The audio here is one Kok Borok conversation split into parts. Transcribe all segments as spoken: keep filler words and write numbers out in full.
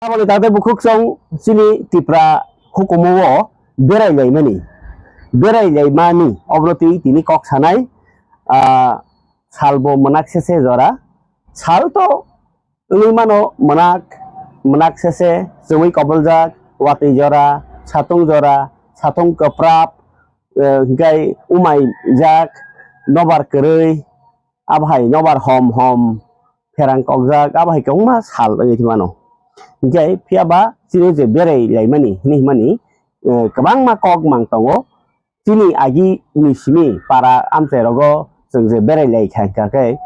Aboni tangtwi bukhuk chwng chini Tipra hukumu o berai laimani, berai laimani obrotwi tini kok sanai, ah, salbo mwnak sese jora, sal to wngwi mano mwnak, mwnak sese chumui koboljak, watwi jora, satung jora, satung kwprap, eh, hinkhe umai jak, nobar kwrwi, abohai nobar hom hom pherang kokjak, abohai kwbangma sal wngwi mano. Hinkhe phiya ba chini je berai laimani hinwi himani, eh, kwbangma kok mang tongo. Chini agi ni simi para amchai rogo chwng je berai lai kha hinkha khe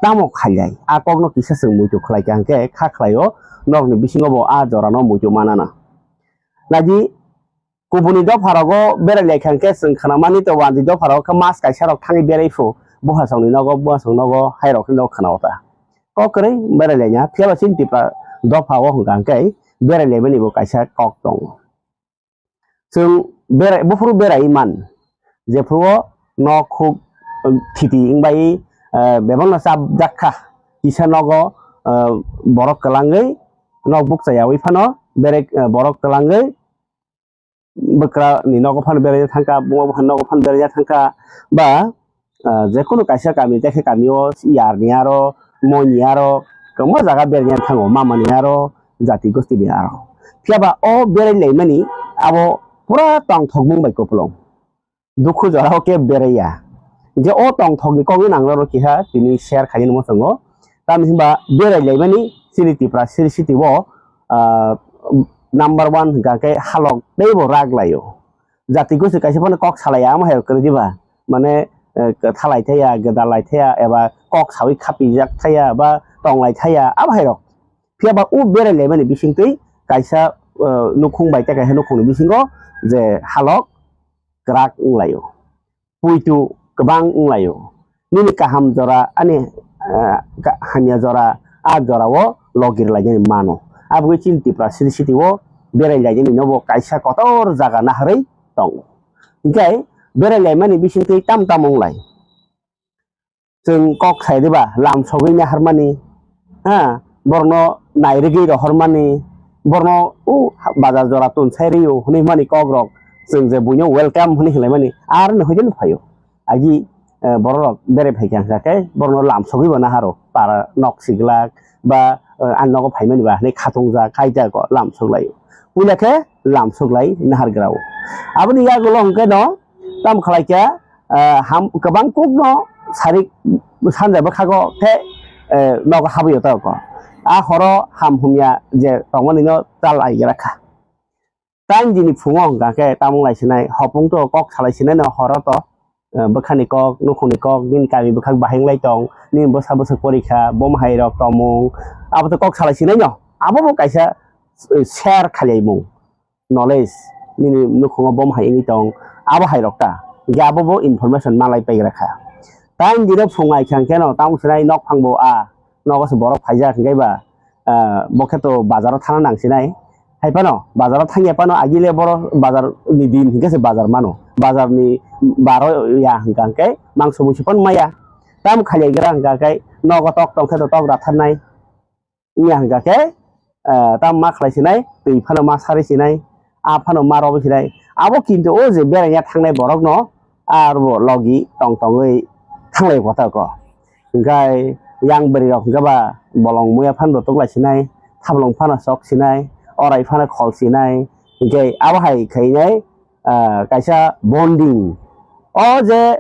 tamo khailai, a kokno kisa chwng muitu khlai kha hinkhe kha khlaio, norokni bisingo bo a jorano muitu manana. Naidi kubuni dopha rogo berai lai kha hinkhe chwng khna mani to wandi dopha rogo khe mas kaisa rok thangwi berai phu, buhasongni nogo, buhasong nogo hai rok no khna o ta. Kok kwrwi berai lai ya, phiya ba chini Tipra dopha o hinkha hinkhe berai laimani bo kaisa kok tongo. Chwng berai, buphuru berai man, jephuru o nok huk, um, thiti wngbai, eh, bebakno chapjak kha, kisa nogo, eh, borok kwlangwi, nok bukcha yaui phano berek, eh, borok kwlangwi bwkrani nogo phano berai thangkha, buma buphani nogo phano berai thangkha, ba ah, jekunu kaisa kami, tekhe kami o yarni aro, moini aro, kwbangma jaga berni thango, mamani aro, jati gostini aro. Phiya ba o berai laimani abo pura tongthokmung bai kupulung. Dukhu jora o khe berai ya. Je o tongthokni kokno nang rw kiha tini share khainani muchungo. Tamni hinba berai laimani chini Tipra siri city o, ah, number one hwnkha khe halok teibo rak laio. Jati gosi kaisa phano kok salai ya, amo hai rok kwrwi diba? Mane, eh, kwtha lai thaya, gwdal lai thaya, eba kok sawi khapijak thaya, ba tong lai thaya, abo hai rok. Phiya ba o berai laimani bisingtwi kaisa, eh, nukhung bai tei kaisa nukhungni bisingo je halok kwrak wng laio, puitu kwbang wng laio. Nini kaham jora ani, ah, ka-, hamya jora, a jora o logi rwlainani mano. Aboni chini Tipra siri city o berai lainani nobo kaisa kotor jaga naharwi tongo. Hinkhe berai laimani bisingtwi tam tam wng lai. Chwng kok sai diba, lam sogwi naharmani, ha, borokno nairigwi rohormani, borokno, o, bazar jora tonsai rio hwnwi mani kok rok, chwng je buino welcome hwnwi hinlaimani, ar no hoideno phaio. Agi, eh, borok rok berai phaikha hwnkha khe borokno lam sogwi bo naharo, para nok siglak ba, eh, ani nogo phaimani ba hinwi khatungjak, kaijago lam soglai. Puila khe lam soglai nahar grao. Aboni yagulo hwnkhe no tamo khlai khe, eh, ham, kwbang kukno sarik sanja bwkhago khe, eh, nogo habwi o toko. A horo ham humya je tongmani no chal aigra kha. Tang dini phungo hwnkha khe tamung lai sinai, hopung to kok salai sinai no horo to, eh, bwkhani kok, nukhungni kok, nini kami bwkhak bahai wng lai tong, nini bwsa bwswk porikha, bom hai rok tomung, abo to kok salai sinai no, abo bo kaisa, eh, share khalai mung, knowledge, nini nukhungo bom hai wngwi tong, abo hai rok ta, hwnkhe abo bo information malai paigra kha. Tang dino phung ai kha hwnkhe no tamung sinai nok phang bo a, nogo se borok phaijak hwnkhe ba, ah, bo khe to bazar o thangna nang sinai. Hai phano bazar o thangya phano agile boro bazar ni din hwnkhe se bazar mano. Bazar ni baro ya hwnkha hwnkhe mangso muiso phano maya. Tam khalai gra hwnkha khe nogo tok tong khe to tok ratharnai. Wngya hwnkha khe, ah, tam ma khlai sinai, twi phano ma sari sinai, a phano ma robi sinai. Abo kintu o je beraiya thangnai borok no aro bo logi tong tongwi thanglai kotha ko. Hwnkhe yang bwrwi rok hwnkhe ba bolong muya phano bo tuklai sinai, thaplong phano sok sinai, orai phano khol sinai, hwnkhe abo hai khainai, ah, kaisa bonding. O je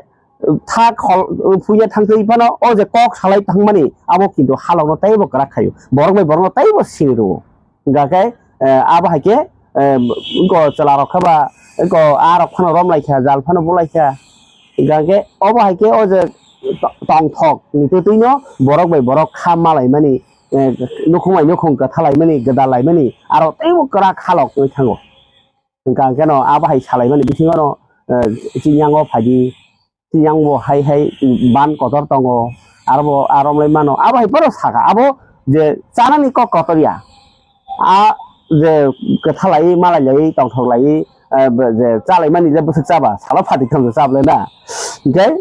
thak khol, phuya thangtwi phano o je kok salai thangmani abo kintu halokno teibo kwrak khaio. Borok bai borokno teibo sini rwo. Hwnkha khe, eh, abo hai khe, eh, wngko chwla rok khe ba, wngko a rok phano rom lai kha, jal phano bo lai kha. Hingkha khe obo hai khe o je to-, tongthok ni twtwi no borok bai borok kha malaimani, eh, nukhung bai nukhung kwthalaimani, gwdalaimani, aro teibo kwrak halok wngwi thango. Hingkha khe no abo hai salaimani bisingo no, eh, chini yango phaidi, chini yango hai hai ban kotor tongo, aro bo a romlai mano, abo hai phano sakha, abo je chanani kok kotor ya. A je kwthalai, malailai, tongthoklai, eh, je chalaimani je bwswk chaba, salo phatik thangsa chablai na. Hingkhe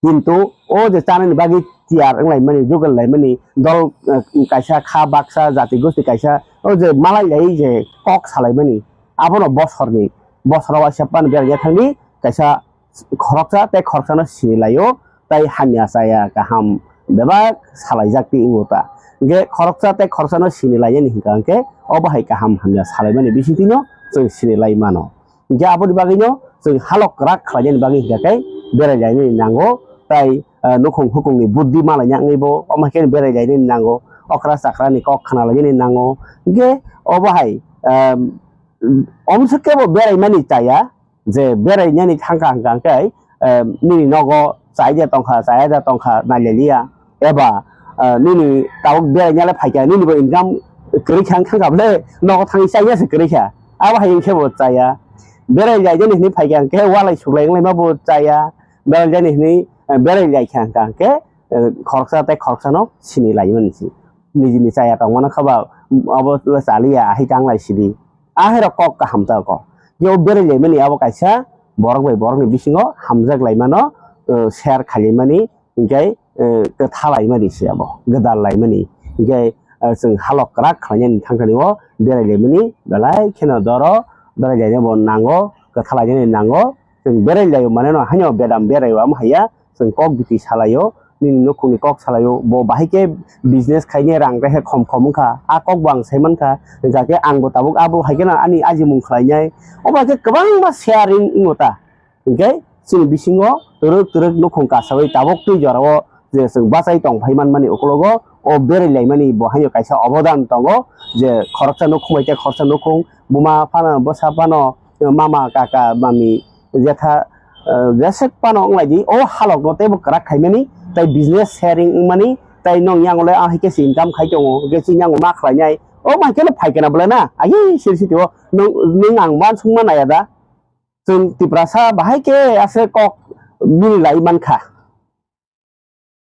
kintu o je chanani bagwi tiyar wnglaimani, jugal laimani, dol, eh, kaisa kha baksa, jati gosti kaisa, o je malai lai je kok salaimani, abono bosorni, bosoro waisa pan beraina thangni kaisa khoroksa tei khoroksano sini laio, tei hamya chaya kaham bebak salaijak twi wngo ta. Hingke khoroksa tei khoroksano sini lainani hingka hingke obo hai kaham hamya salaimani bisingtwino chwng sini lai mano. Hingke aboni bagwino chwng halok kwrak khlainani bagwi hingka khe berai lainani nango, tei, eh, nukhung hukungni buddhi malaina wngwi bo omo hai khe berai lainani nango, okra chakrani kok khna lainani nango. Hingke obo hai, em, omswk khe bo beraimani chaya, je berainani thangkha hingka khe, eh, nini nogo chai de tongkha, chaya de tongkha, naileliya, eba, eh, nini tabuk berainale phaikha, nini bo income kwrwi kha, wng thangkha bole, nogo thangwi chaiya se kwrwi kha, abo hai wngkhe bo chaya. Berai laijani hwnwi phaikha hingkhe walai suklai wnglaima bo chaya, berai laijani hwnwi, eh, berai laikha hingka hingkhe, eh, khoroksa tei khoroksano sini laimani se. Nijini chaya tongmano kha ba, abo chaliya, ahai tanglai sidi. Ahai rok kok kaham ta kok. Yo berai laimani abo kaisa borok bai borokni bisingo hamjak laimano, eh, share khailaimani, hingke, eh, kwtha laimani se abo, gwdal laimani. Hingke, eh, chwng halok kwrak khlainani thangkani o berai laimani, belai kheno doro, berai lainai bo nango, kwtha lainani nango. Chwng berai laio mane no haino bedam berai o amo haiya, chwng kok biti salaio, nini nukhungni kok salaio, bo bahai khe business khainai rang rehe khom khom wngkha, a kok bo ang sai mankha, hingkha khe ang bo tabuk abo hai kheno ani ajimung khlainai, omo hai khe kwbangma sharing wngo ta, hingkhe chini bisingo twrwk twrwk nukhung kasawi tabuk twi jorao je chwng bachai tong phai manmani ukologo o berai laimani bo haino kaisa obodan tongo, je khoroksa nukhung bai tei khoroksa nukhung buma phano bwsa phano mama kaka mami jetha, eh, jesek phano wnglaidi o halokno teibo kwrak khaimani tei business sharing wngmani tei nwng yango le ahai khe se income khai tongo hingkhe chini yango ma khlainai o mai kheno phaikhe na bwle na agi siri sitio nwng nwng ang uansukma naiya da. Chwng Tiprasa bahai khe aswk kok mili lai mankha.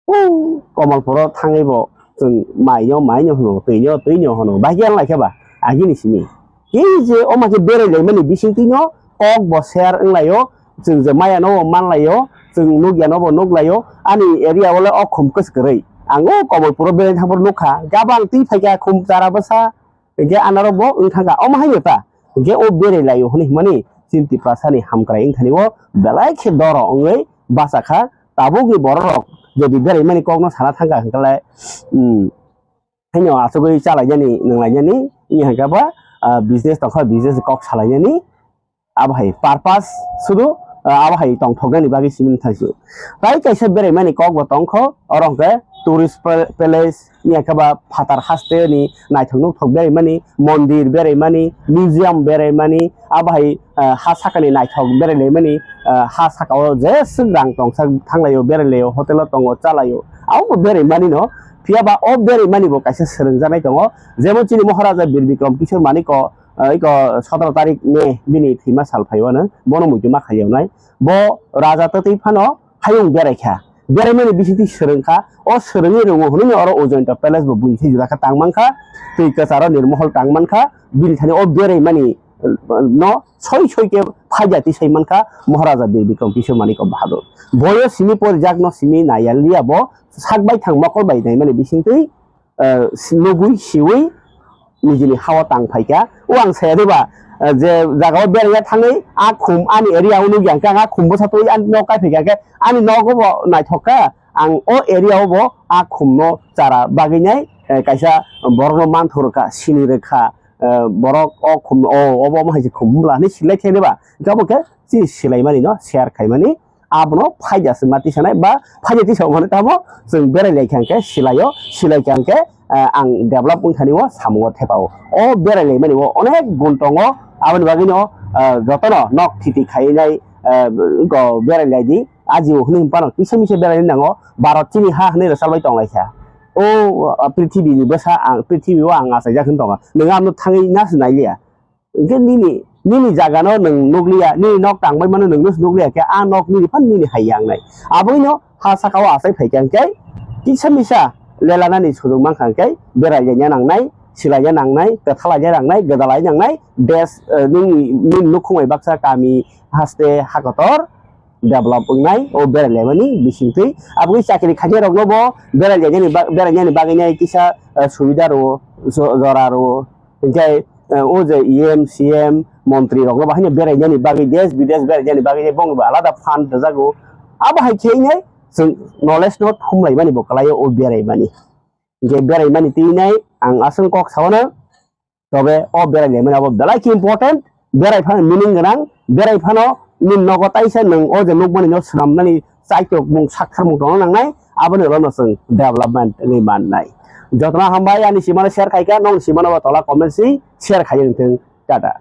O Komolpuro thangwi bo chwng maino maino hwno, twino twino hwno, bahai khe wng lai khe ba agini simi. Khe je o ma khe berai lai mani bising twino kok bo share wng lai o, chwng je maya no bo man lai o, chwng nuk ya no bo nuk lai o, ani area o le o khum kwswk kwrwi. Ang o Komolpuro berai thang phuru nuk kha, gabang twi phai kha khum chara bwsa, hingke anaro bo wng thangkha, omo haino ta, hingke o berai laio hwnwi hwnmani chini Tiprasani hamkrai wng thani o belai khe doro wngwi bachakha. Tabukni bororok jodi beraimani kokno sana thangkha hwnkhe lai, um, haino achugwi chalainani, nwnglainani, wngya hwnkhe ba, ah, business tongkha, business kok salainani, abo hai purpose sudu, ah, abo hai tongthoknani bagwi simi thangsu. Tai kaisa beraimani kok bo tongkho, oro hwnkhe tourist pla-, place, wngya khe ba phatar haste ni naithok nukhthok beraimani, mondir beraimani, museum beraimani, abo hai, ah, ha sakani naithok berai laimani, ah, ha saka o jeswk rang tongsa thanglaio, berai laio, hotel o tongo, chalaio, abo bo beraimani no. Phiya ba o beraimani bo kaisa swrwngjaknai tongo, jemon chini Maharaja Bir Bikram Kishore Manik o, ah, iko sotoro tarik May bini thwima sal phaiwano bono muitu ma khaiyoknai. Bo raja twtwi phano hayung berai kha. Beraimani bisingtwi swrwng kha. O swrwngwi rwngo hwnwi oro Ujjainta Palace bo buini thai jora khe tang man kha. Twi kwcharo Nirmohol tang man kha. Bini thani o beraimani, eh, no soi soi khe phaida tisai man kha Maharaja Bir Bikram Kishore Manik Bahadur. Boyo simi porijakno simi naiya liya bo sak baithang mokol bai naimani bisingtwi eh, nugwi siwi nijini hao tang phaikha. O ang saya diba, eh, je jagao beraiya thangwi a khum ani area o nukya hwnkhe ang a khum bwsa twi ani nok kai phaikha khe ani nogo bo naithok kha. Ang o area o bo a khum no chara bagwi nai, eh, kaisa borok no manthok rwkha, sini rwkha, eh, borok o khum o obo omo hai se khum bwla hinwi silai khe diba. Hwnkhe obo khe chini silaimani no share khaimani. Abono phaida se ma tisanai ba phaida tisa mani tamo chwng berai lai kha hwnkhe silaio, silai kha hwnkhe, eh, ang develop wng thani o samung o thepa o. O berai lai mani o onek gun tongo, aboni bagwi no, eh, jotono nok thiti khainai, eh, go berai lai di, aji o hwnwi phano kisa misa berai nango, Bharat chini ha hwnwi rwchap bai tong lai kha. O, eh, prithibi ni bwsa ang, prithibi o ang achaijak hwn tongo. Nwng ano thangwi nasu nai liya. Hingke nini, nini jaga no nwng nukliya, nini nok tangbai mano nwng no nukliya khe, a nok nini phan nini hai yang nai. Aboni no ha saka o achai phai khe hingke kisa misa lelanani sujung mankha hingke berai ya nangnai, silai ya nangnai, kwthalai ya nangnai, gwdalai nangnai, des, eh, nini, nini nukhung bai baksa kami haste ha kotor develop wngnai, o berai laimani bisingtwi. Aboni chakri khainai rok no bo berai lainani ba-, berai nani bagwi nai kisa, eh, subida rwo, jo-, jora rwo. Hinkhe, eh, o je E M, C M, montri rokno bahaino berainani bagwi, desh bidesh berainani bagwi bongni bo alada fund rwjago. Abo hai khe nai chwng knowledge no thumlaimani bo kwlaio o beraimani. Hinkhe beraimani twi nai ang aswk kok sao no, tobe o berai laimani abo belai khe important, berai phano meaning gwnang, berai phano nini nogo taisa nwng o je nukmani no swnamnani chaitok mung sakthar mung tongna nangnai, aboni ulo no chwng development wngwi mannai. Jotono hambai ani simano share khaikha, nong simano bo tola comment si share khaiwi wngthung, tata.